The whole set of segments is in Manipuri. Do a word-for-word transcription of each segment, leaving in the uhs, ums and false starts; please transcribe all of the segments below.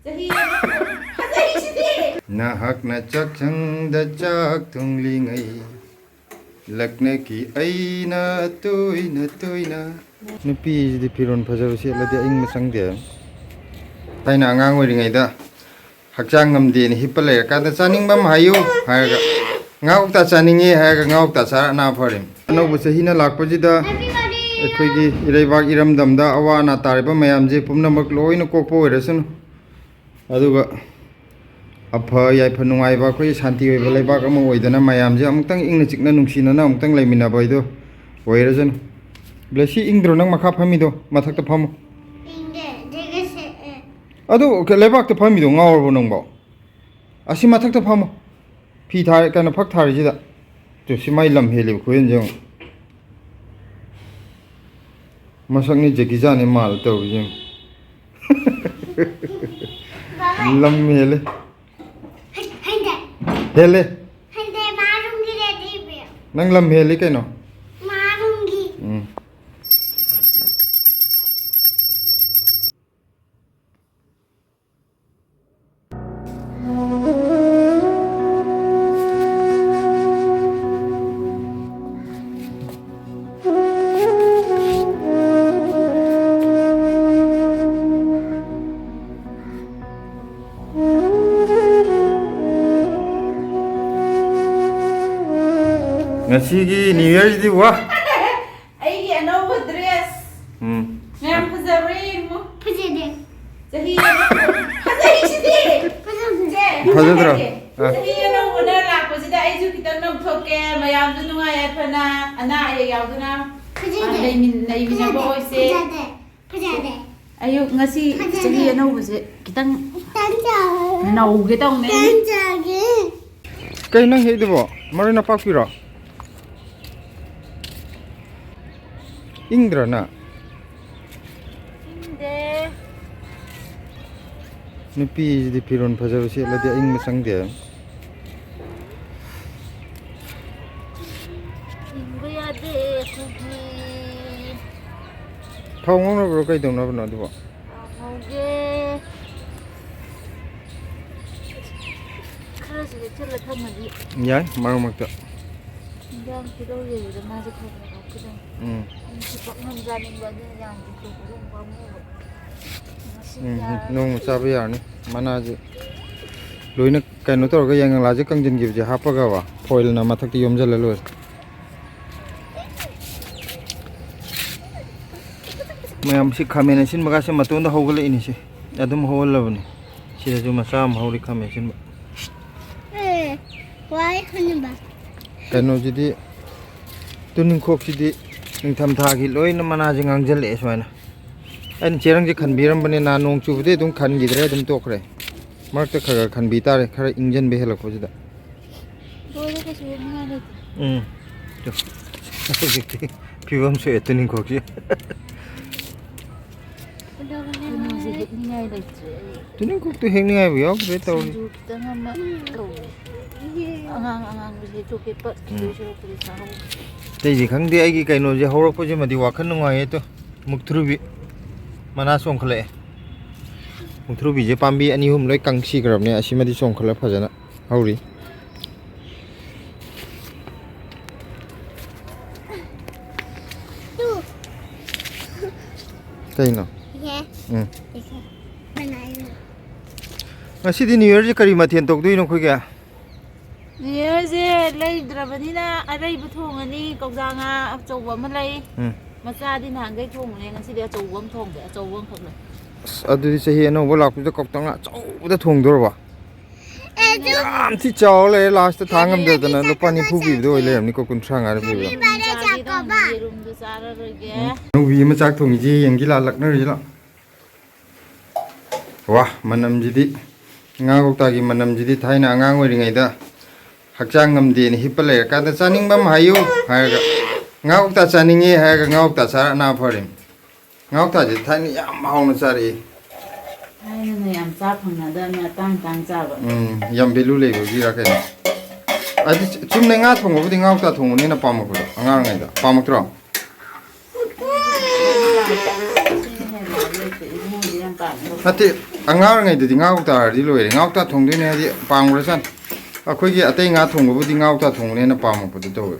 ꯆꯍꯤ ꯐꯖꯩꯁꯤꯗꯤ꯫ ꯅꯍꯥꯛꯅ ꯆꯥꯛꯁꯪꯗ ꯆꯥꯛ ꯊꯣꯡꯂꯤꯉꯩ, ꯂꯛꯅꯈꯤ ꯑꯩꯅ ꯇꯣꯏꯅ ꯇꯣꯏꯅ꯫ ꯅꯨꯄꯤꯁꯤꯗꯤ ꯐꯤꯔꯣꯜ ꯐꯖꯕ ꯁꯦꯠꯂꯗꯤ ꯑꯏꯪꯕ ꯆꯪꯗꯦ ꯍꯥꯏꯕꯅꯤ꯫ ꯊꯥꯏꯅ ꯑꯉꯥꯡ ꯑꯣꯏꯔꯤꯉꯩꯗ ꯍꯛꯆꯥꯡ ꯉꯝꯗꯦꯅ ꯍꯤꯞꯄ ꯂꯩꯔꯀꯥꯟꯗ "ꯆꯥꯅꯤꯡꯕ ꯑꯃ ꯍꯥꯏꯌꯨ" ꯍꯥꯏꯔꯒ "ꯉꯥ ꯀꯧꯇꯥ ꯆꯥꯅꯤꯡꯉꯦ" ꯍꯥꯏꯔꯒ ꯉꯥ ꯀꯧꯇꯥ ꯆꯥꯔ ꯑꯅꯥ ꯐꯔꯤꯝ꯫ ꯑꯅꯧꯕ ꯆꯍꯤꯅ ꯂꯥꯛꯄꯁꯤꯗ ꯑꯩꯈꯣꯏꯒꯤ ꯏꯔꯩꯕꯥꯛ ꯏꯔꯝꯗꯝꯗ ꯑꯋꯥ ꯑꯅꯥ ꯇꯥꯔꯤꯕ ꯃꯌꯥꯝꯁꯦ ꯄꯨꯝꯅꯃꯛ ꯂꯣꯏꯅ ꯀꯣꯛꯄ ꯑꯣꯏꯔꯁꯅꯨ꯫ ꯑꯗꯨꯒ ꯑꯐ ꯌꯥꯏꯐ ꯅꯨꯡꯉꯥꯏꯕ ꯑꯩꯈꯣꯏ ꯁꯥꯟꯇꯤ ꯑꯣꯏꯕ ꯂꯩꯕꯥꯛ ꯑꯃ ꯑꯣꯏꯗꯅ ꯃꯌꯥꯝꯁꯦ ꯑꯃꯨꯛꯇꯪ ꯏꯪꯅ ꯆꯤꯛꯅ ꯅꯨꯡꯁꯤꯅꯅ ꯑꯃꯨꯛꯇꯪ ꯂꯩꯃꯤꯟꯅꯕ ꯍꯥꯏꯗꯣ ꯑꯣꯏꯔꯁꯅꯨ꯫ ꯕ꯭ꯂꯦꯁꯤ, ꯏꯪꯗ꯭ꯔꯣ ꯅꯪ ꯃꯈꯥ ꯐꯝꯃꯤꯗꯣ? ꯃꯊꯛꯇ ꯐꯝꯃꯨ꯫ ꯏꯪꯗꯦ, ꯗ꯭ꯔꯦꯒꯟ ꯁꯦꯠꯂꯦ꯫ ꯑꯗꯨ ꯀ-, ꯂꯩꯕꯥꯛꯇ ꯐꯝꯃꯤꯗꯣ ꯉꯥꯎꯔꯕꯣ ꯅꯪꯕꯣ? ꯑꯁꯤ ꯃꯊꯛꯇ ꯐꯝꯃꯣ꯫ ꯐꯤ ꯊꯥꯔꯦ, ꯀꯩꯅꯣ, ꯐꯛ ꯊꯥꯔꯤꯁꯤꯗ꯫ ꯇꯨ, ꯁꯤ ꯃꯥꯏ ꯂꯝ ꯍꯦꯜꯂꯤꯕ ꯈꯨꯍꯦꯟꯁꯦ ꯌꯦꯡꯉꯨ꯫ ꯃꯁꯛꯅꯤ ꯖꯦꯀꯤ ꯆꯥꯟꯅꯤ ꯃꯥꯜꯂꯦ ꯇꯧꯔꯤꯁꯦ ꯌꯦꯡꯉꯨ꯫ ꯂꯝ ꯍꯦꯜꯂꯦ꯫ ꯍꯩ-, ꯍꯩꯗꯦ꯫ ꯍꯦꯜꯂꯦ꯫ ꯍꯩꯗꯦ, ꯃꯥꯔꯨꯝꯒꯤ ꯂꯩꯔꯤꯕꯤ꯫ ꯅꯪ ꯂꯝ ꯍꯦꯜꯂꯤ ꯀꯩꯅꯣ꯫ ꯃꯥꯔꯨꯝꯒꯤ꯫ ꯎꯝ꯫ ꯉꯁꯤꯒꯤ New Yearꯁꯤꯗꯤ ꯋꯥ꯫ ꯑꯩꯒꯤ ꯑꯅꯧꯕ dress꯫ ꯎꯝ꯫ ꯃꯌꯥꯝ ꯐꯖꯕ꯭ꯔꯥ ꯌꯦꯡꯉꯣ꯫ ꯐꯖꯗꯦ꯫ ꯆꯍꯤ ꯐꯖꯩꯁꯤꯗꯤ꯫ ꯐꯖꯗꯦ꯫ ꯁꯦ, ꯐꯖꯗ꯭ꯔꯣ? ꯐꯖꯗꯦ꯫ ꯑ꯫ ꯆꯍꯤ ꯑꯅꯧꯕꯅ ꯂꯥꯛꯄꯁꯤꯗ ꯑꯩꯁꯨ ꯈꯤꯇꯪ ꯅꯧꯊꯣꯛꯀꯦ꯫ ꯃꯌꯥꯝꯁꯨ ꯅꯨꯡꯉꯥꯏ ꯌꯥꯏꯐꯅ, ꯑꯅꯥ ꯑꯌꯦꯛ ꯌꯥꯎꯗꯅ, ꯑ, ꯐꯖꯗꯦ꯫ ꯂꯩꯃꯤꯟ-, ꯂꯩꯃꯤꯟꯅꯕ ꯐꯖꯗꯦ꯫ ꯑꯣꯏꯁꯦ꯫ ꯐꯖꯗꯦ꯫ ꯐꯖꯗꯦ꯫ ꯑꯌꯨꯛ ꯉꯁꯤ ꯐꯖꯗꯦ꯫ ꯆꯍꯤ ꯑꯅꯧꯕꯁꯦ ꯈꯤꯇꯪ ꯇꯟ ꯆꯥꯔꯦ꯫ ꯅꯧꯒꯦ ꯇꯧꯅꯦ꯫ ꯇꯟ ꯆꯥꯒꯦ꯫ ꯀꯩ ꯅꯪ ꯍꯦꯛꯏꯗꯨꯕꯣ? ꯃꯔꯣꯏ ꯅꯄꯥꯛꯄꯤꯔꯣ? ꯏꯪꯗ꯭ꯔꯣ ꯅꯪ? ꯏꯪꯗꯦ꯫ ꯅꯨꯄꯤꯁꯤꯗꯤ ꯐꯤꯔꯣꯜ ꯐꯖꯕ ꯁꯦꯠꯂꯗꯤ ꯑꯏꯪꯕ ꯆꯪꯗꯦ ꯍꯥꯏꯕꯅꯤ꯫ ꯏꯪꯕ ꯌꯥꯗꯦ ꯑꯩꯈꯣꯏꯗꯤ꯫ ꯊꯥꯎ ꯉꯧꯅꯕ꯭ꯔꯣ? ꯀꯩꯗꯧꯅꯕꯅꯣ ꯑꯗꯨꯕꯣ? ꯊꯥꯎ ꯉꯧꯒꯦ꯫ ꯁꯤꯗ ꯆꯤꯜꯂ ꯊꯝꯃꯗꯤ ꯌꯥꯏ, ꯃꯔꯛ ꯃꯔꯛꯇ꯫ ꯏꯟꯖꯥꯡ ꯇꯤꯜꯍꯧ ꯌꯩꯕꯗ ꯃꯥꯁꯦ ꯈꯔ ꯈꯔ ꯍꯥꯞꯀꯗꯕꯅꯤ꯫ ꯎꯝ꯫ ꯑꯩꯁꯨ ꯄꯥꯛꯅꯝ ꯆꯥꯅꯤꯡꯕ, ꯑꯗꯨꯅ ꯌꯥꯝ ꯇꯤꯛꯇꯣꯛꯄꯗꯣ ꯑꯃꯨꯛ ꯄꯥꯝꯃꯨꯕ꯫ ꯉꯁꯤ ꯎꯝ, ꯌꯥꯔꯗꯤ ꯅꯣꯡꯃ ꯆꯥꯕ ꯌꯥꯔꯅꯤ꯫ ꯃꯅꯥꯁꯦ ꯂꯣꯏꯅ ꯀꯩꯅꯣ ꯇꯧꯔꯒ, ꯌꯥꯏꯉꯪꯂꯥꯁꯦ ꯀꯪꯁꯤꯟꯈꯤꯕꯁꯦ ꯍꯥꯞꯄꯒꯕ, ꯐꯣꯏꯜꯅ ꯃꯊꯛꯇ ꯌꯣꯝꯁꯤꯜꯂ ꯂꯣꯏꯔꯦ꯫ ꯃꯌꯥꯝ, ꯁꯤ ꯈꯥꯃꯦꯟ ꯑꯁꯤꯟꯕꯒꯁꯦ ꯃꯇꯣꯟꯗ ꯍꯧꯒꯠꯂꯛꯏꯅꯦ꯫ ꯁꯤ ꯑꯗꯨꯝ ꯍꯧꯍꯜꯂꯕꯅꯤ꯫ ꯁꯤꯗꯁꯨ ꯃꯆꯥ ꯑꯃ ꯍꯧꯔꯤ, ꯈꯥꯃꯦꯟ ꯑꯁꯤꯟꯕ꯫ ꯑꯦ, ꯋꯥꯏ ꯍꯟꯕ꯫ ꯀꯩꯅꯣꯁꯤꯗꯤ, ꯇꯨꯅꯤꯡꯈꯣꯛꯁꯤꯗꯤ ꯅꯤꯡꯊꯝꯊꯥꯒꯤ ꯂꯣꯏꯅ ꯃꯅꯥꯁꯦ ꯉꯥꯡꯁꯤꯜꯂꯛꯑꯦ ꯁꯨꯃꯥꯏꯅ꯫ ꯑꯩꯅ ꯆꯦꯔꯪꯁꯦ ꯈꯟꯕꯤꯔꯝꯕꯅꯦ, ꯅꯍꯥꯟ ꯅꯣꯡ ꯆꯨꯕꯗꯩ ꯑꯗꯨꯝ ꯈꯟꯈꯤꯗ꯭ꯔꯦ, ꯑꯗꯨꯝ ꯇꯣꯛꯈ꯭ꯔꯦ꯫ ꯃꯔꯛꯇ ꯈꯔ ꯈꯔ ꯈꯟꯕꯤ ꯇꯥꯔꯦ, ꯈꯔ ꯏꯪꯖꯟꯕ ꯍꯦꯜꯂꯛꯄꯁꯤꯗ꯫ ꯂꯣꯏꯔꯦ, ꯀꯩꯁꯨ ꯌꯦꯡꯅꯤꯡꯉꯥꯏ ꯂꯩꯇꯦ꯫ ꯎꯝ꯫ ꯇꯨ꯫ ꯍꯧꯖꯤꯛꯇꯤ ꯐꯤꯕꯝ ꯁꯣꯛꯑꯦ ꯇꯨꯅꯤꯡꯈꯣꯛꯁꯤ꯫ ꯀꯩꯅꯣꯁꯦ ꯍꯦꯛꯅꯤꯡꯉꯥꯏ ꯂꯩꯇ꯭ꯔꯦ ꯑꯩ꯫ ꯇꯨꯅꯤꯡꯈꯣꯛꯇꯣ ꯍꯦꯛꯅꯤꯡꯉꯥꯏꯕꯨ ꯌꯥꯎꯗ꯭ꯔꯦ ꯇꯧꯔꯤ꯫ ꯁꯤꯡꯖꯨ ꯈꯤꯇꯪ ꯑꯃ ꯇꯧꯔꯦ꯫ ꯑꯉꯥꯡ ꯑꯉꯥꯡꯕꯁꯦ ꯍꯦꯛꯇꯣꯛꯀꯦ ꯄꯠꯈꯤꯗꯣꯏ ꯎꯝ꯫ ꯁꯔꯨꯛꯄꯨꯗꯤ ꯆꯥꯍꯧ꯫ ꯑꯇꯩꯗꯤ ꯈꯪꯗꯦ, ꯑꯩꯒꯤ ꯀꯩꯅꯣꯁꯦ ꯍꯧꯔꯛꯄꯁꯤꯃꯗꯤ ꯋꯥꯈꯜ ꯅꯨꯡꯉꯥꯏꯌꯦ꯫ ꯇꯨ, ꯃꯨꯛꯊ꯭ꯔꯨꯕꯤ ꯃꯅꯥ ꯆꯣꯡꯈꯠꯂꯛꯑꯦ꯫ ꯃꯨꯛꯊ꯭ꯔꯨꯕꯤꯁꯦ ꯄꯥꯝꯕꯤ ꯑꯅꯤ ꯑꯍꯨꯝ ꯂꯣꯏ ꯀꯪ ꯁꯤꯈ꯭ꯔꯕꯅꯦ, ꯑꯁꯤꯃꯗꯤ ꯆꯣꯡꯈꯠꯂ ꯐꯖꯅ ꯍꯧꯔꯤ꯫ ꯀꯩꯅꯣ? ꯏꯍꯦ꯫ ꯎꯝ꯫ ꯏꯍꯦ꯫ ꯀꯅꯥꯏꯅꯣ? ꯉꯁꯤꯗꯤ New Yearꯁꯦ ꯀꯔꯤ ꯃꯊꯦꯜ ꯇꯧꯗꯣꯏꯅꯣ ꯑꯩꯈꯣꯏꯒꯤ? New Yearꯁꯦ ꯂꯩꯗ꯭ꯔꯕꯅꯤꯅ ꯑꯔꯩꯕ ꯊꯣꯡꯉꯅꯤ꯫ ꯀꯧꯖꯥ ꯉꯥ ꯑꯆꯧꯕ ꯑꯃ ꯂꯩ꯫ ꯎꯝ꯫ ꯃꯆꯥꯗꯤ ꯅꯍꯥꯟꯈꯩ ꯊꯣꯡꯕꯅꯦ, ꯉꯁꯤꯗꯤ ꯑꯆꯧꯕ ꯑꯃ ꯊꯣꯡꯒꯦ꯫ ꯑꯆꯧꯕ ꯑꯃꯈꯛ ꯂꯩ꯫ ꯑꯁ, ꯑꯗꯨꯗꯤ ꯆꯍꯤ ꯑꯅꯧꯕ ꯂꯥꯛꯄꯁꯤꯗ ꯀꯧꯇꯥ ꯉꯥ ꯑꯆꯧꯕꯗ ꯊꯣꯡꯗꯣꯔꯕ? ꯑꯦ, ꯑꯗꯨ ꯌꯥꯝ ꯊꯤ ꯆꯥꯎ ꯂꯩꯔꯦ, ꯂꯥꯁꯇ ꯊꯥ ꯉꯝꯗꯗꯅ ꯂꯨꯄꯥ ꯅꯤꯐꯨ ꯄꯤꯕꯗꯣ ꯑꯣꯏ ꯂꯩꯔꯝꯅꯤꯀꯣ, ꯀꯨꯟꯊ꯭ꯔꯥ ꯉꯥꯏꯔ ꯄꯤꯕꯗꯣ꯫ Happy birthday ꯆꯥꯛ ꯀꯧꯕ꯫ ꯌꯦꯔꯨꯝꯗꯣ ꯆꯥꯔꯔꯣꯏꯒꯦ꯫ ꯎꯝ꯫ ꯍꯅꯨꯕꯤ ꯑꯃ ꯆꯥꯛ ꯊꯣꯡꯉꯤꯁꯤ ꯌꯦꯡꯒꯤ ꯂꯥ, ꯂꯛꯅꯔꯤꯁꯤ ꯂꯥ꯫ ꯋꯥ, ꯃꯅꯝꯁꯤꯗꯤ, ꯉꯥ ꯀꯧꯇꯥꯒꯤ ꯃꯅꯝꯁꯤꯗꯤ ꯊꯥꯏꯅ ꯑꯉꯥꯡ ꯑꯣꯏꯔꯤꯉꯩꯗ ꯍꯛꯆꯥꯡ ꯉꯝꯗꯦꯅ ꯍꯤꯞꯄ ꯂꯩꯔꯀꯥꯟꯗ "ꯆꯥꯅꯤꯡꯕ ꯑꯃ ꯍꯥꯏꯌꯨ" ꯍꯥꯏꯔꯒ, "ꯉꯥ ꯀꯧꯇꯥ ꯆꯥꯅꯤꯡꯉꯦ" ꯍꯥꯏꯔꯒ ꯉꯥ ꯀꯧꯇꯥ ꯆꯥꯔ ꯑꯅꯥ ꯐꯔꯤꯝ꯫ ꯉꯥ ꯀꯧꯇꯥꯁꯦ ꯊꯥꯏꯅ ꯌꯥꯝ ꯍꯥꯎꯅ ꯆꯥꯔꯛꯑꯦ꯫ ꯊꯥꯏꯅꯅ ꯌꯥꯝ ꯆꯥ ꯐꯪꯅꯗꯕꯅꯦ, ꯑꯇꯥꯡ ꯑꯇꯥꯡ ꯆꯥꯕ꯫ ꯎꯝ, ꯌꯥꯝ value ꯂꯩꯕꯒꯤꯔꯥ ꯀꯩꯅꯣ? ꯍꯥꯏꯗꯤ ꯆꯨꯝꯅ ꯉꯥ ꯊꯣꯡꯕꯕꯨꯗꯤ ꯉꯥ ꯀꯧꯇꯥ ꯊꯣꯡꯕꯅ ꯍꯦꯟꯅ ꯄꯥꯝꯃꯛꯄꯗꯣ, ꯑꯉꯥꯡ ꯑꯣꯏꯔꯤꯉꯩꯗ꯫ ꯄꯥꯝꯃꯛꯇ꯭ꯔꯣ? ꯅꯠꯇꯦ, ꯑꯉꯥꯡ ꯑꯣꯏꯔꯤꯉꯩꯗꯗꯤ ꯉꯥ ꯀꯧꯇꯥ ꯍꯥꯏꯔꯗꯤ ꯂꯣꯏꯔꯦ꯫ ꯉꯥ ꯀꯧꯇꯥ ꯊꯣꯡꯗꯣꯏꯅꯦ ꯍꯥꯏꯗꯤ ꯄꯥꯝꯈ꯭ꯔꯖꯥꯠꯅꯤ꯫ ꯑꯩꯈꯣꯏꯒꯤ ꯑꯇꯩ ꯉꯥ ꯊꯣꯡꯕꯕꯨꯗꯤ ꯉꯥ ꯀꯧꯇꯥ ꯊꯣꯡꯕꯅ ꯍꯦꯟꯅ ꯄꯥꯝꯃꯛꯄꯗꯣ ꯇꯧꯋꯦ꯫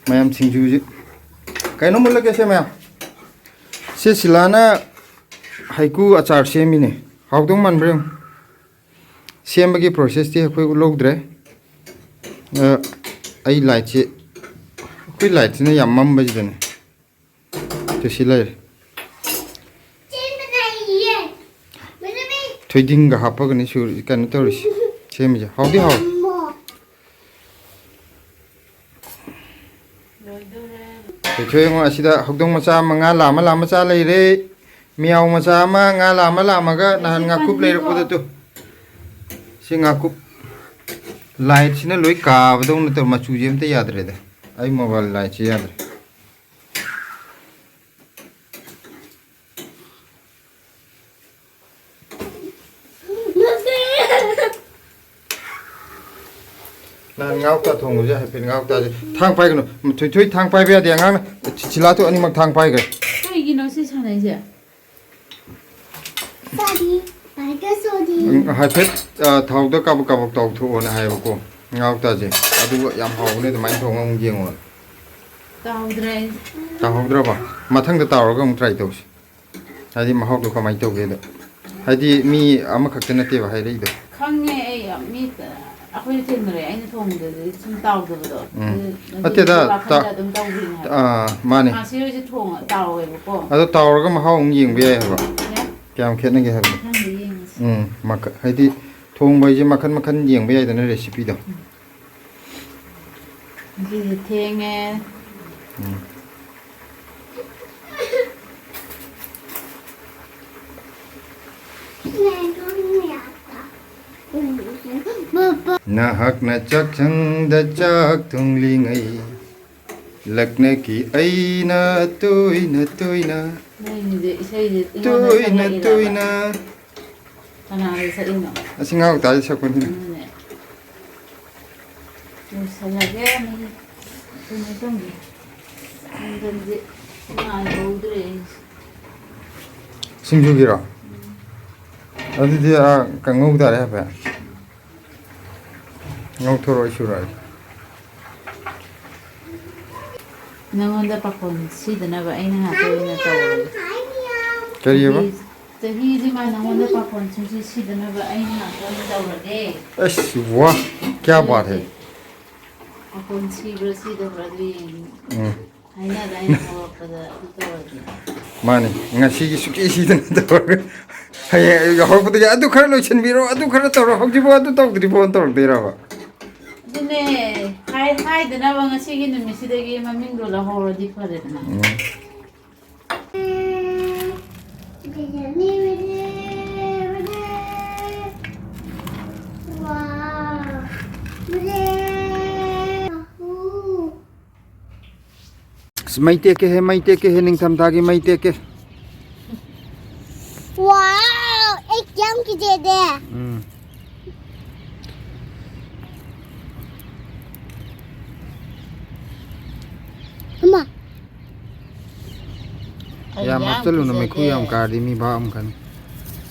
ꯃꯌꯥꯝ ꯁꯤꯡꯖꯨꯁꯤ ꯀꯩꯅꯣ ꯃꯨꯜꯂꯒꯦ ꯁꯦ ꯃꯌꯥꯝ꯫ ꯁꯤ ꯁꯤꯂꯥꯅ ꯍꯩꯀꯨ ꯑꯆꯥꯔ ꯁꯦꯝꯃꯤꯅꯦ꯫ ꯍꯥꯎꯗꯧ ꯃꯥꯟꯕ꯭ꯔꯥ ꯌꯦꯡꯉꯨ꯫ ꯁꯦꯝꯕꯒꯤ ꯄ꯭ꯔꯣꯁꯦꯁꯇꯤ ꯑꯩꯈꯣꯏ ꯎꯠꯍꯧꯗ꯭ꯔꯦ꯫ ꯑ, ꯑꯩ ꯂꯥꯏꯠꯁꯤ, ꯑꯩꯈꯣꯏ ꯂꯥꯏꯠꯁꯤꯅ ꯌꯥꯝ ꯃꯝꯕꯁꯤꯗꯅꯦ꯫ ꯇꯨ ꯁꯤ ꯂꯩꯔꯦ꯫ ꯊꯣꯏꯗꯤꯡꯒ ꯍꯥꯞꯄꯒꯅꯤ ꯁꯨꯔꯤ, ꯀꯩꯅꯣ ꯇꯧꯔꯤꯁꯤ, ꯁꯦꯝꯃꯤꯁꯦ꯫ ꯍꯥꯎꯗꯤ ꯍꯥꯎꯋꯦ꯫ ꯂꯣꯏꯗꯣꯔꯦ꯫ ꯊꯣꯏꯊꯣꯏ ꯌꯦꯡꯉꯣ, ꯑꯁꯤꯗ ꯍꯧꯗꯣꯡ ꯃꯆꯥ ꯑꯃ ꯉꯥ ꯂꯥꯝꯃ ꯂꯥꯝꯃ ꯆꯥ ꯂꯩꯔꯦ꯫ ꯃꯤꯌꯥꯎ ꯃꯆꯥ ꯑꯃ ꯉꯥ ꯂꯥꯝꯃ ꯂꯥꯝꯃꯒ ꯅꯍꯥꯟ ꯉꯥꯀꯨꯞ ꯂꯩꯔꯛꯄꯗ ꯇꯨ꯫ ꯁꯤ ꯉꯥꯀꯨꯞ꯫ ꯂꯥꯏꯠꯁꯤꯅ ꯂꯣꯏ ꯀꯥꯕꯗꯧꯅ ꯇꯧ, ꯃꯆꯨꯁꯦ ꯑꯝꯇ ꯌꯥꯗ꯭ꯔꯦꯗ꯫ ꯑꯩ ꯃꯣꯕꯥꯏꯜ ꯂꯥꯏꯠꯁꯦ ꯌꯥꯗ꯭ꯔꯦ꯫ ꯅꯍꯥꯟ ꯉꯥ ꯀꯧꯇꯥ ꯊꯣꯡꯕꯁꯦ ꯍꯥꯏꯐꯦꯠ ꯉꯥ ꯀꯧꯇꯥꯁꯦ ꯊꯥꯡ ꯄꯥꯏꯒꯅꯨ꯫ ꯊꯣꯏꯊꯣꯏ ꯊꯥꯡ ꯄꯥꯏꯕ ꯌꯥꯗꯦ ꯑꯉꯥꯡꯅ꯫ ꯁꯤꯂꯥꯗꯣ ꯑꯅꯤꯃꯛ ꯊꯥꯡ ꯄꯥꯏꯈ꯭ꯔꯦ꯫ ꯀꯩꯒꯤꯅꯣ ꯁꯤ ꯁꯥꯟꯅꯩꯁꯦ? ꯁꯣꯔꯤ, ꯄꯥꯏꯒ ꯁꯣꯔꯤ꯫ ꯎꯝ, ꯍꯥꯏꯐꯦꯠ, ꯑ, ꯊꯥꯎꯗ ꯀꯥꯕꯛ ꯀꯥꯕꯛ ꯇꯥꯎꯊꯣꯛꯑꯣꯅ ꯍꯥꯏꯌꯦꯕꯀꯣ ꯉꯥ ꯀꯧꯇꯥꯁꯦ꯫ ꯑꯗꯨꯒ ꯌꯥꯝ ꯍꯥꯎꯕꯅꯦ, ꯑꯗꯨꯃꯥꯏꯅ ꯊꯣꯡꯉ ꯑꯃꯨꯛ ꯌꯦꯡꯉꯣꯅ꯫ ꯇꯥꯎꯗ꯭ꯔꯦ ꯑꯩ꯫ ꯇꯥꯎꯍꯧꯗ꯭ꯔꯕ? ꯃꯊꯪꯗ ꯇꯥꯎꯔꯒ ꯑꯃꯨꯛ ꯇ꯭ꯔꯥꯏ ꯇꯧꯁꯤ꯫ ꯍꯥꯏꯗꯤ ꯃꯍꯥꯎꯗꯣ ꯀꯃꯥꯏꯅ ꯇꯧꯒꯦꯗꯣ꯫ ꯍꯥꯏꯗꯤ ꯃꯤ ꯑꯃꯈꯛꯇ ꯅꯠꯇꯦꯕ ꯍꯥꯏꯔꯛꯏꯗꯣ꯫ ꯈꯪꯉꯦ ꯑꯩ, ꯃꯤ ꯑꯩꯈꯣꯏꯅ ꯊꯦꯡꯅꯔꯛꯑꯦ, ꯑꯩꯅ ꯊꯣꯡꯕꯗꯗꯤ ꯁꯨꯝ ꯇꯥꯎꯗꯕꯗꯣ꯫ ꯎꯝ꯫ ꯑꯗꯨ, ꯑꯗꯨ ꯅꯠꯇꯦꯗ, ꯋꯥꯈꯜꯗ ꯇꯥ-, ꯑꯗꯨꯝ ꯇꯧꯈꯤꯕꯅꯦ ꯍꯥꯏꯕ꯫ ꯑꯥ, ꯃꯥꯅꯦ꯫ ꯉꯥꯁꯤ ꯍꯣꯏꯁꯦ ꯊꯣꯡꯉ ꯇꯥꯎꯋꯦꯕꯀꯣ꯫ ꯑꯗꯣ ꯇꯥꯎꯔꯒ ꯃꯍꯥꯎ ꯑꯃꯨꯛ ꯌꯦꯡꯕ ꯌꯥꯏ ꯍꯥꯏꯕ꯫ ꯌꯥꯏ꯫ ꯀꯌꯥꯝ ꯈꯦꯠꯅꯒꯦ ꯍꯥꯏꯕꯗꯣ꯫ ꯃꯊꯪꯗ ꯌꯦꯡꯉꯁꯤ꯫ ꯎꯝ, ꯃꯈ-, ꯍꯥꯏꯗꯤ ꯊꯣꯡꯕ ꯍꯥꯏꯁꯦ ꯃꯈꯟ ꯃꯈꯟ ꯌꯦꯡꯕ ꯌꯥꯏꯗꯅ ꯔꯦꯁꯤꯄꯤꯗꯣ꯫ ꯎꯝ꯫ ꯉꯁꯤꯁꯦ ꯊꯦꯡꯉꯦ꯫ ꯎꯝ꯫ ꯅꯍꯥꯛꯅ ꯆꯥꯛꯁꯪꯗ ꯆꯥꯛ ꯊꯣꯡꯂꯤꯉꯩ, ꯂꯛꯅꯈꯤ ꯑꯩꯅ ꯇꯣꯏꯅ ꯇꯣꯏꯅ꯫ ꯅꯪꯒꯤꯁꯦ ꯏꯁꯩꯁꯦ ꯑꯩꯉꯣꯟꯗ ꯇꯣꯏꯅ ꯁꯛꯂꯛꯏꯔꯕ? ꯇꯣꯏꯅ꯫ ꯀꯅꯥꯒꯤ ꯁꯛꯏꯅꯣ? ꯑꯁꯤ ꯉꯥ ꯀꯧꯇꯥꯁꯤ ꯁꯛꯄꯅꯤꯅ꯫ ꯑꯗꯨꯅꯦ꯫ ꯂꯣꯏꯁꯜꯂꯒꯦ, ꯃꯍꯤ꯫ ꯀꯩꯅꯣ ꯇꯧꯒꯦ꯫ ꯃꯪꯒꯟꯁꯦ ꯉꯥꯏꯍꯧꯗ꯭ꯔꯦ ꯑꯩꯁꯦ꯫ ꯁꯤꯡꯖꯨꯒꯤꯔꯣ? ꯎꯝ꯫ ꯑꯗꯨꯗꯤ, ꯑꯥ, ꯀꯥꯡꯉꯧ ꯇꯥꯔꯦ ꯍꯥꯏꯐꯦꯠ꯫ ꯉꯧꯊꯣꯔꯛꯑꯣ, ꯑꯩ ꯁꯨꯔꯛꯑꯒꯦ꯫ ꯅꯪꯉꯣꯟꯗ ꯄꯥꯈꯣꯟ ꯁꯤꯗꯅꯕ ꯑꯩꯅ ꯉꯥꯛꯇ ꯑꯣꯏꯅ ꯇꯧꯔꯒꯦ꯫ ꯀꯔꯤꯑꯕ? ꯆꯍꯤ-, ꯆꯍꯤꯁꯤꯃ ꯅꯪꯉꯣꯟꯗ ꯄꯥꯈꯣꯟ ꯁꯨꯡꯁꯤ ꯁꯤꯗꯅꯕ ꯑꯩꯅ ꯉꯥꯛꯇ ꯑꯣꯏꯅ ꯇꯧꯔꯒꯦ꯫ ꯑꯁ, ꯋꯥ! ꯀꯌꯥ ꯕꯥꯠ ꯍꯦ? ꯄꯥꯈꯣꯟ ꯁꯤꯕ꯭ꯔꯥ ꯁꯤꯗꯕ꯭ꯔꯥ ꯑꯗꯨ ꯌꯦꯡꯉꯤ꯫ ꯎꯝ꯫ ꯍꯥꯏꯅꯗꯥꯏꯅꯦ ꯍꯧꯔꯛꯄꯗ ꯑꯗꯨ ꯇꯧꯔꯗꯤ꯫ ꯃꯥꯅꯤ, ꯉꯁꯤꯒꯤ ꯁꯨꯛꯁꯤ ꯁꯤꯗꯅ ꯇꯧꯔꯒ ꯍꯌꯦꯡ ꯑꯌꯨꯛ ꯍꯧꯔꯛꯄꯗꯒꯤ "ꯑꯗꯨ ꯈꯔ ꯂꯣꯏꯁꯤꯟꯕꯤꯔꯣ, ꯑꯗꯨ ꯈꯔ ꯇꯧꯔꯣ, ꯍꯧꯖꯤꯛꯐꯥꯎ ꯑꯗꯨ ꯇꯧꯗ꯭ꯔꯤꯕꯣꯅ" ꯇꯧꯔꯛꯇꯣꯏꯔꯕ? ꯑꯗꯨꯅꯦ, ꯍꯥꯏ-, ꯍꯥꯏꯗꯅꯕ ꯉꯁꯤꯒꯤ ꯅꯨꯃꯤꯠꯁꯤꯗꯒꯤ ꯃꯃꯤꯡꯗꯣ ꯂꯧꯍꯧꯔꯗꯤ ꯐꯔꯦꯗꯅ꯫ ꯎꯝ꯫ ꯑꯁ, ꯃꯩ ꯇꯦꯛꯀꯦꯍꯦ, ꯃꯩ ꯇꯦꯛꯀꯦꯍꯦ, ꯅꯤꯡꯊꯝꯊꯥꯒꯤ ꯃꯩ ꯇꯦꯛꯀꯦ꯫ ꯋꯥꯎ, ꯑꯩ ꯀꯌꯥꯝ ꯀꯤꯖꯩꯗꯦ꯫ ꯎꯝ꯫ ꯑꯃ꯫ ꯑꯩ ꯌꯥꯝ ꯌꯥꯝ ꯍꯥꯞꯆꯜꯂꯨꯅꯨ, ꯃꯩꯈꯨ ꯀꯤꯖꯗꯦ꯫ ꯌꯥꯝ ꯀꯥꯔꯗꯤ ꯃꯤ ꯚꯥꯞ ꯑꯃ ꯈꯪꯉꯤ꯫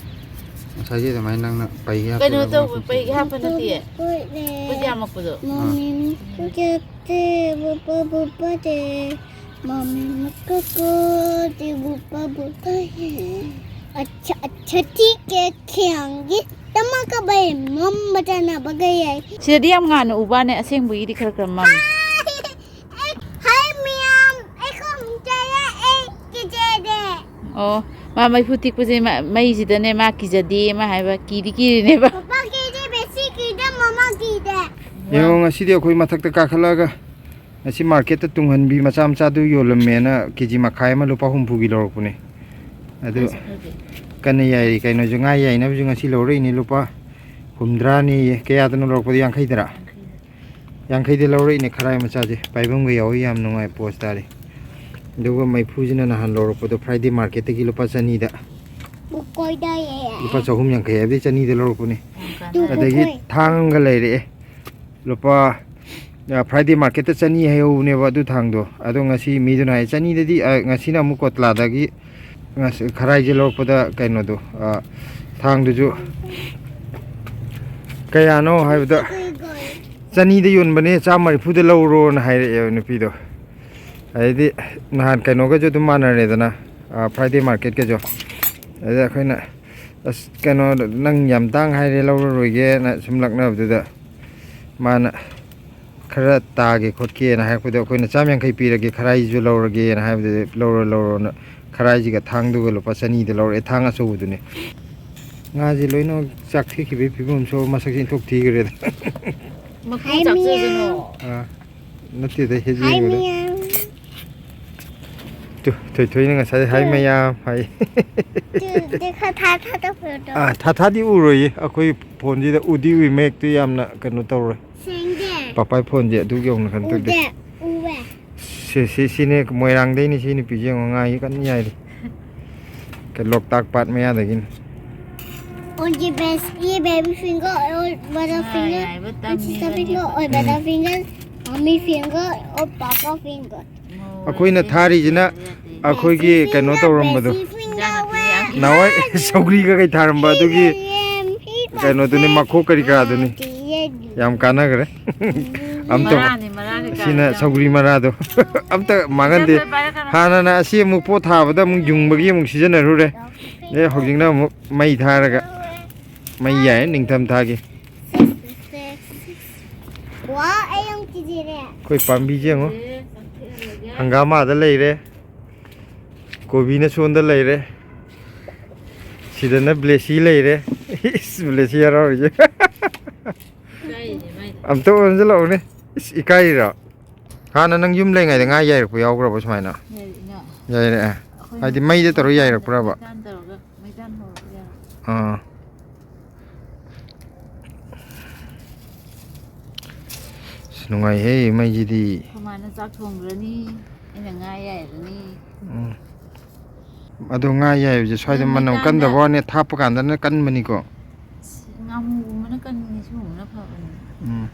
ꯉꯁꯥꯏꯒꯤ ꯑꯗꯨꯃꯥꯏꯅ ꯅꯪꯅ ꯄꯩꯒꯦ ꯀꯩꯅꯣ ꯍꯥꯞꯆꯜꯂꯒ ꯇꯧꯕ, ꯃꯩꯈꯨ ꯄꯩꯒꯦ ꯍꯥꯞꯄ ꯅꯠꯇꯤꯌꯦ꯫ ꯄꯣꯠ ꯌꯥꯝꯃꯛꯄꯗꯣ꯫ ꯃꯃꯤ ꯃꯀꯨ ꯆꯠꯇꯦ, ꯕꯨꯕ ꯕꯨꯕ ꯆꯦ꯫ ꯃꯃꯤ ꯃꯀꯨ ꯀꯨ ꯆꯦ, ꯕꯨꯕ ꯕꯨꯕ ꯆꯦ꯫ ꯑꯠꯆꯥ, ꯑꯠꯆꯥ, ꯊꯤꯛ ꯍꯦ, ꯈ꯭ꯌꯥꯡꯒꯤ ꯇꯃꯛꯀ ꯕꯩ ꯃꯝꯕ ꯆꯥꯅꯕꯒ ꯌꯥꯏ꯫ ꯁꯤꯗꯗꯤ ꯌꯥꯝ ꯉꯥꯟꯅ ꯎꯕꯅꯦ, ꯑꯁꯦꯡꯕꯒꯤꯗꯤ ꯈꯔ ꯈꯔ ꯃꯝꯃꯤ꯫ ꯑꯩ, ꯍꯩ ꯃꯌꯥꯝ, ꯑꯩ ꯈꯣꯝ ꯆꯥꯏꯌꯦ, ꯑꯩ ꯀꯤꯖꯩꯗꯦ꯫ ꯑꯣ, ꯃꯥ ꯃꯩꯐꯨ ꯇꯤꯛꯄꯁꯦ ꯃ-, ꯃꯩꯁꯤꯗꯅꯦ ꯃꯥ ꯀꯤꯖꯗꯦ ꯃꯥ ꯍꯥꯏꯕ, ꯀꯤꯗꯤ ꯀꯤꯔꯤꯅꯦꯕ꯫ ꯄꯄꯥ ꯀꯤꯗꯦ, ꯕꯦꯁꯤ ꯀꯤꯗꯦ, ꯃꯃꯥ ꯀꯤꯗꯦ꯫ ꯌꯦꯡꯉꯣ, ꯉꯁꯤꯗꯤ ꯑꯩꯈꯣꯏ ꯃꯊꯛꯇ ꯀꯥꯈꯠꯂꯛꯑꯒ ꯉꯁꯤ ꯃꯥꯔꯀꯦꯠꯇ ꯇꯨꯡꯍꯟꯕꯤ ꯃꯆꯥ ꯃꯆꯥꯗꯨ ꯌꯣꯜꯂꯝꯃꯦꯅ ꯀꯦ ꯖꯤ ꯃꯈꯥꯏ ꯑꯃ ꯂꯨꯄꯥ ꯍꯨꯝꯐꯨꯒꯤ ꯂꯧꯔꯛꯄꯅꯦ꯫ ꯑꯗꯨ ꯀꯟꯅ ꯌꯥꯏꯔꯤ ꯀꯩꯅꯣꯁꯨ, ꯉꯥ ꯌꯥꯏꯅꯕꯁꯨ ꯉꯁꯤ ꯂꯧꯔꯛꯏꯅꯦ, ꯂꯨꯄꯥ ꯍꯨꯝꯗ꯭ꯔꯥꯅꯦꯌꯦ꯫ ꯀꯌꯥꯗꯅꯣ ꯂꯧꯔꯛꯄꯗꯣ? ꯌꯥꯡꯈꯩꯗꯔꯥ? ꯌꯥꯡꯈꯩꯗ ꯂꯧꯔꯛꯏꯅꯦ ꯈꯔꯥꯏ ꯃꯆꯥꯁꯦ, ꯄꯥꯏꯐꯝꯒ ꯌꯥꯎꯋꯤ, ꯌꯥꯝ ꯅꯨꯡꯉꯥꯏ, ꯄꯣꯁ ꯇꯥꯔꯤ꯫ ꯑꯗꯨꯒ ꯃꯩꯐꯨꯁꯤꯅ ꯅꯍꯥꯟ ꯂꯧꯔꯛꯄꯗꯣ Friday marketꯇꯒꯤ ꯂꯨꯄꯥ ꯆꯅꯤꯗ꯫ ꯂꯨꯄꯥ ꯆꯍꯨꯝ ꯌꯥꯡꯈꯩ ꯍꯥꯏꯕꯗꯤ ꯆꯅꯤꯗ ꯂꯧꯔꯛꯄꯅꯦ꯫ ꯑꯗꯒꯤ ꯊꯥꯡ ꯑꯃꯒ ꯂꯩꯔꯛꯑꯦ꯫ ꯂꯨꯄꯥ, ꯑ, Friday marketꯇ ꯆꯅꯤ ꯍꯥꯏꯍꯧꯕꯅꯦꯕ ꯑꯗꯨ ꯊꯥꯡꯗꯣ꯫ ꯑꯗꯣ ꯉꯁꯤ ꯃꯤꯗꯨꯅ ꯍꯥꯏ, ꯆꯅꯤꯗꯗꯤ, ꯑ, ꯉꯁꯤꯅ ꯑꯃꯨꯛ ꯀꯣꯠꯂꯥꯗꯒꯤ ꯉꯁ-, ꯈꯔꯥꯏꯁꯦ ꯂꯧꯔꯛꯄꯗ ꯀꯩꯅꯣꯗꯣ, ꯑ, ꯊꯥꯡꯗꯨꯁꯨ ꯀꯌꯥꯅꯣ ꯍꯥꯏꯕꯗ, ꯆꯅꯤꯗ ꯌꯣꯟꯕꯅꯦ, ꯆꯥꯝꯃ ꯃꯔꯤꯐꯨꯗ ꯂꯧꯔꯣꯅ ꯍꯥꯏꯔꯛꯑꯦꯕ ꯅꯨꯄꯤꯗꯣ꯫ ꯑꯗꯩꯗꯤ ꯅꯍꯥꯟ ꯀꯩꯅꯣꯒꯁꯨ ꯑꯗꯨꯝ ꯃꯥꯟꯅꯔꯦꯗꯅ, ꯑ, Friday marketꯀꯁꯨ꯫ ꯑꯗꯩ ꯑꯩꯈꯣꯏꯅ, "ꯑꯁ, ꯀꯩꯅꯣ, ꯅꯪ ꯌꯥꯝ ꯇꯥꯡ ꯍꯥꯏꯔꯦ, ꯂꯧꯔꯔꯣꯏꯒꯦꯅ" ꯁꯨꯝ ꯂꯛꯅꯕꯗꯨꯗ, ꯃꯥꯅ ꯈꯔ ꯇꯥꯒꯦ ꯈꯣꯠꯀꯦꯅ ꯍꯥꯏꯔꯛꯄꯗ, ꯑꯩꯈꯣꯏꯅ ꯆꯥꯝ ꯌꯥꯡꯈꯩ ꯄꯤꯔꯒꯦ, ꯈꯔꯥꯏꯁꯨ ꯂꯧꯔꯒꯦꯅ ꯍꯥꯏꯕꯗꯨꯗ, "ꯂꯧꯔꯣ, ꯂꯧꯔꯣꯅ" ꯈꯔꯥꯏꯁꯤꯒ ꯊꯥꯡꯗꯨꯒ ꯂꯨꯄꯥ ꯆꯅꯤꯗ ꯂꯧꯔꯛꯑꯦ, ꯊꯥꯡ ꯑꯆꯧꯕꯗꯨꯅꯦ꯫ ꯉꯥꯁꯦ ꯂꯣꯏꯅꯃꯛ ꯆꯥꯛ ꯊꯦꯛꯈꯤꯕꯒꯤ ꯐꯤꯕꯝ ꯁꯣ ꯃꯁꯛꯁꯦ ꯏꯟꯊꯣꯛ ꯊꯤꯈ꯭ꯔꯦꯗ꯫ ꯃꯈꯨꯝ ꯍꯥꯏ ꯆꯥꯛꯆꯁꯅꯨ꯫ ꯃꯌꯥꯝ꯫ ꯑꯥ, ꯅꯠꯇꯦꯗ, ꯍꯦꯛ ꯍꯥꯏ ꯌꯦꯡꯉꯨꯗ꯫ ꯃꯌꯥꯝ꯫ ꯇꯨ, ꯊꯣꯏꯊꯣꯏꯅ ꯉꯁꯥꯏ "ꯍꯥꯏ ꯇꯨ꯫ ꯃꯌꯥꯝ" ꯍꯥꯏ꯫ ꯇꯨ, ꯇꯨ, ꯈꯔ ꯊꯥ-, ꯊꯥꯗꯣꯛꯄꯤꯔꯣ꯫ ꯑꯥ, ꯊꯥ ꯊꯥꯗꯤ ꯎꯔꯣꯏꯌꯦ꯫ ꯑꯩꯈꯣꯏ ꯐꯣꯟꯁꯤꯗ ꯎꯗꯤ ꯎꯏ, ꯃꯌꯦꯛꯇꯤ ꯌꯥꯝꯅ ꯀꯩꯅꯣ ꯇꯧꯔꯣꯏ꯫ ꯁꯦꯡꯗꯦ꯫ ꯄꯥꯄꯥꯏ ꯐꯣꯟꯁꯦ ꯑꯗꯨꯒꯤ ꯌꯧꯅ ꯀꯩꯅꯣ ꯇꯧꯗꯦ꯫ ꯎꯗꯦ, ꯎꯋꯦ꯫ ꯁꯤ, ꯁꯤ, ꯁꯤꯅꯦ ꯃꯣꯏꯔꯥꯡꯗꯩꯅꯦ ꯁꯤ ꯅꯨꯄꯤꯁꯦ, ꯌꯦꯡꯉꯣ, ꯉꯥ ꯀꯟꯅ ꯌꯥꯏꯔꯤ꯫ ꯀꯩ, ꯂꯣꯛꯇꯥꯛ ꯄꯥꯠ ꯃꯌꯥꯗꯒꯤꯅꯤ꯫ On the best, ये baby finger और बड़ा ꯉꯥ finger, ꯌꯥꯏꯕ and sister ꯇꯝꯃꯤꯕꯅꯤ finger ꯑꯩꯈꯣꯏ꯫ और बड़ा ꯎꯝ꯫ Finger, mommy finger और पापा finger꯫ ꯑꯩꯈꯣꯏꯅ ꯊꯥꯔꯤꯁꯤꯅ ꯑꯩꯈꯣꯏꯒꯤ ꯀꯩꯅꯣ ꯇꯧꯔꯝꯕꯗꯣ꯫ ꯏꯟꯖꯥꯡ ꯅꯥꯄꯤ ꯃꯌꯥꯝ꯫ ꯅꯍꯥꯟꯋꯥꯏ ꯁꯧꯒ꯭ꯔꯤꯒ ꯀꯩ ꯊꯥꯔꯝꯕ ꯑꯗꯨꯒꯤ ꯀꯩꯅꯣꯗꯨꯅꯤ, ꯃꯈꯣꯛ ꯀꯔꯤ ꯀꯔꯥꯗꯨꯅꯤ꯫ ꯌꯥꯝ ꯀꯥꯟꯅꯈ꯭ꯔꯦ꯫ ꯑꯝꯇ ꯃꯔꯥꯅꯤ, ꯃꯔꯥ ꯀꯩꯀꯥ ꯁꯤꯅ ꯌꯥꯝ ꯁꯧꯒ꯭ꯔꯤ ꯃꯔꯥꯗꯣ꯫ ꯑꯝꯇ ꯃꯥꯡꯍꯟꯗꯦ꯫ ꯍꯥꯟꯅꯅ ꯑꯁꯤ ꯑꯃꯨꯛ ꯄꯣꯠ ꯊꯥꯕꯗ ꯑꯃꯨꯛ ꯌꯨꯡꯕꯒꯤ ꯑꯃꯨꯛ ꯁꯤꯖꯤꯟꯅꯔꯨꯔꯦ꯫ ꯑꯦ, ꯍꯧꯖꯤꯛꯅ ꯑꯃꯨꯛ ꯃꯩ ꯊꯥꯔꯒ ꯃꯩ ꯌꯥꯏ ꯅꯤꯡꯊꯝ ꯊꯥꯒꯤ꯫ ꯋꯥ, ꯑꯩ ꯑꯃꯨꯛ ꯀꯤꯖꯔꯦ꯫ ꯑꯩꯈꯣꯏ ꯄꯥꯝꯕꯤꯁꯦ ꯌꯦꯡꯉꯣ꯫ ꯍꯪꯒꯥꯝ ꯑꯥꯗ ꯂꯩꯔꯦ꯫ ꯀꯣꯕꯤꯅ ꯁꯣꯝꯗ ꯂꯩꯔꯦ꯫ ꯁꯤꯗꯅ ꯕ꯭ꯂꯦꯁꯤ ꯂꯩꯔꯦ꯫ ꯏꯁ, ꯕ꯭ꯂꯦꯁꯤ ꯍꯔꯥꯎꯔꯤꯁꯦ꯫ ꯏꯀꯥꯏꯔꯤꯅꯦ ꯃꯥꯏꯗꯣ꯫ ꯑꯝꯇ ꯑꯣꯟꯁꯤꯜꯂꯛꯎꯅꯦ꯫ ꯏꯁ, ꯏꯀꯥꯏꯔꯤꯔꯣ? ꯍꯥꯟꯅ ꯅꯪ ꯌꯨꯝ ꯂꯩꯉꯩꯗ ꯉꯥ ꯌꯥꯏꯔꯛꯄ ꯌꯥꯎꯈ꯭ꯔꯕ ꯁꯨꯃꯥꯏꯅ? ꯌꯥꯏꯔꯛꯏꯅ꯫ ꯌꯥꯏꯔꯛꯑꯦ꯫ ꯑꯩꯈꯣꯏꯅ ꯍꯥꯏꯗꯤ ꯃꯩꯗ ꯇꯧꯔ ꯌꯥꯏꯔꯛꯄ꯭ꯔꯕ? ꯃꯩꯇꯥꯟ ꯇꯧꯔꯒ, ꯃꯩꯇꯥꯟ ꯍꯧꯔꯒ ꯌꯥꯏꯔꯛꯄ꯫ ꯑꯥ꯫ ꯑꯁ, ꯅꯨꯡꯉꯥꯏꯍꯦ ꯃꯩꯁꯤꯗꯤ꯫ ꯑꯩꯈꯣꯏ ꯃꯥꯅ ꯆꯥꯛ ꯊꯣꯡꯈ꯭ꯔꯅꯤ, ꯑꯩꯅ ꯉꯥ ꯌꯥꯏꯔꯅꯤ꯫ ꯎꯝ꯫ ꯑꯗꯣ ꯉꯥ ꯌꯥꯏꯕꯁꯦ ꯁ꯭ꯋꯥꯏꯗ ꯅꯪ ꯃꯅꯝ ꯃꯩꯇꯥꯟꯗ ꯀꯟꯗꯕ ꯋꯥꯅꯤ, ꯊꯥꯞꯄ ꯀꯥꯟꯗꯅ ꯀꯟꯕꯅꯤꯀꯣ꯫ ꯑꯁ, ꯉꯥꯃꯨꯒꯨꯝꯕꯅ ꯀꯟꯕꯅꯤ, ꯁꯤꯒꯨꯝꯕꯅ ꯐꯕꯅꯤ꯫ ꯎꯝ꯫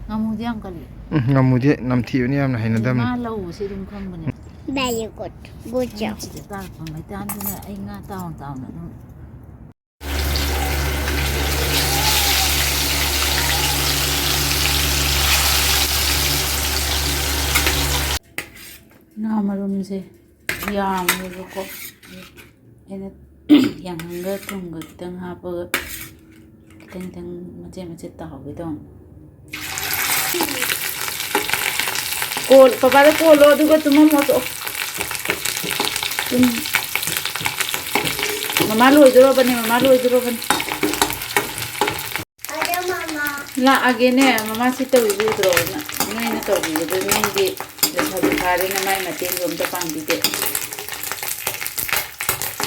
ꯉꯥꯃꯨꯗꯤ ꯌꯥꯝ ꯀꯜꯂꯤ꯫ ꯎꯝ, ꯉꯥꯃꯨꯗꯤ ꯅꯝꯊꯤꯕꯅꯤ, ꯌꯥꯝꯅ ꯍꯩꯅꯗꯕꯅꯤ꯫ ꯉꯥ ꯂꯧꯕꯁꯦ ꯑꯗꯨꯝ ꯈꯪꯕꯅꯦ꯫ Very good. Good job. ꯁꯤꯗ ꯇꯥꯔꯛꯄ ꯃꯩꯇꯥꯟꯗꯨꯅ ꯑꯩ ꯉꯥ ꯇꯥꯎꯅ ꯇꯥꯎꯅ ꯑꯗꯨꯝ ꯉꯥ ꯃꯔꯨꯝꯁꯦ ꯌꯥꯝꯃꯦꯕꯀꯣ꯫ ꯑꯩꯅ ꯌꯥꯏꯉꯪꯒ ꯊꯨꯝꯒ ꯈꯤꯇꯪ ꯍꯥꯞꯄꯒ ꯈꯤꯇꯪ ꯈꯤꯇꯪ ꯃꯆꯦꯠ ꯃꯆꯦꯠ ꯇꯥꯍꯧꯒꯦ ꯇꯧꯅꯤ꯫ ꯀꯣꯜ, ꯄꯄꯥꯗ ꯀꯣꯜꯂꯣ, ꯑꯗꯨꯒ ꯇꯨꯝꯃꯝꯃꯣ, ꯇꯣꯛꯑꯣ꯫ ꯇꯨꯝ-, ꯃꯃꯥ ꯂꯣꯏꯗꯣꯔꯕꯅꯦ, ꯃꯃꯥ ꯂꯣꯏꯗꯣꯔꯕꯅꯦ꯫ ꯑꯗꯣ ꯃꯃꯥ꯫ ꯂꯥꯛꯑꯒꯦꯅꯦ, ꯃꯃꯥ ꯁꯤ ꯇꯧꯔꯤꯁꯦ ꯎꯗ꯭ꯔꯣ? ꯅ-, ꯅꯣꯏꯅ ꯇꯧꯕꯤꯕꯗꯣ ꯅꯪꯗꯤ ꯂꯩꯁꯥꯕꯤ ꯐꯥꯔꯦꯅ ꯃꯥꯏ ꯃꯇꯦꯡꯁꯨ ꯑꯝꯇ ꯄꯥꯡꯕꯤꯗꯦ꯫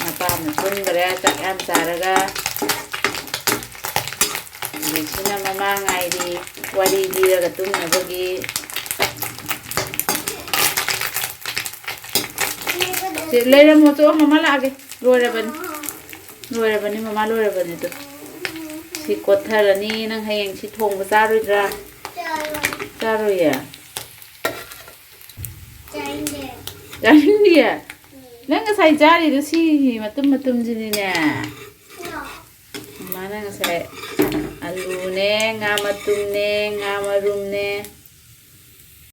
ꯃꯄꯥ ꯑꯃ ꯇꯨꯝꯈ꯭ꯔꯦ, ꯆꯥꯛ ꯌꯥꯝ ꯆꯥꯔꯒ꯫ ꯍꯧꯖꯤꯛꯁꯤꯅ ꯃꯃꯥ ꯉꯥꯏꯔꯤ, ꯋꯥꯔꯤ ꯂꯤꯔꯒ ꯇꯨꯝꯅꯕꯒꯤ꯫ ꯁꯤ ꯂꯩꯔꯝꯃꯣ, ꯆꯣ, ꯃꯃꯥ ꯂꯥꯛꯑꯒꯦ꯫ ꯂꯣꯏꯔꯕꯅꯤ꯫ ꯂꯣꯏꯔꯕꯅꯤ, ꯃꯃꯥ ꯂꯣꯏꯔꯕꯅꯤ ꯑꯗꯨ꯫ ꯁꯤ ꯀꯣꯠꯊꯔꯅꯤ꯫ ꯅꯪ ꯍꯌꯦꯡ ꯁꯤ ꯊꯣꯡꯕ ꯆꯥꯔꯣꯏꯗ꯭ꯔꯥ? ꯆꯥꯔꯣꯏ꯫ ꯆꯥꯔꯣꯏꯌꯦ? ꯆꯥꯅꯤꯡꯗꯦ꯫ ꯆꯥꯅꯤꯡꯗꯤꯌꯦ? ꯎꯝ꯫ ꯅꯪ ꯉꯁꯥꯏ ꯆꯥꯔꯤꯗꯣ ꯁꯤ ꯃꯇꯨꯝ ꯃꯇꯨꯝꯁꯤꯅꯤꯅꯦ꯫ ꯅꯣ꯫ ꯃꯃꯥꯅ ꯉꯁꯥꯏ ꯑꯂꯨꯅꯦ, ꯉꯥ ꯃꯇꯨꯝꯅꯦ, ꯉꯥ ꯃꯔꯨꯝꯅꯦ,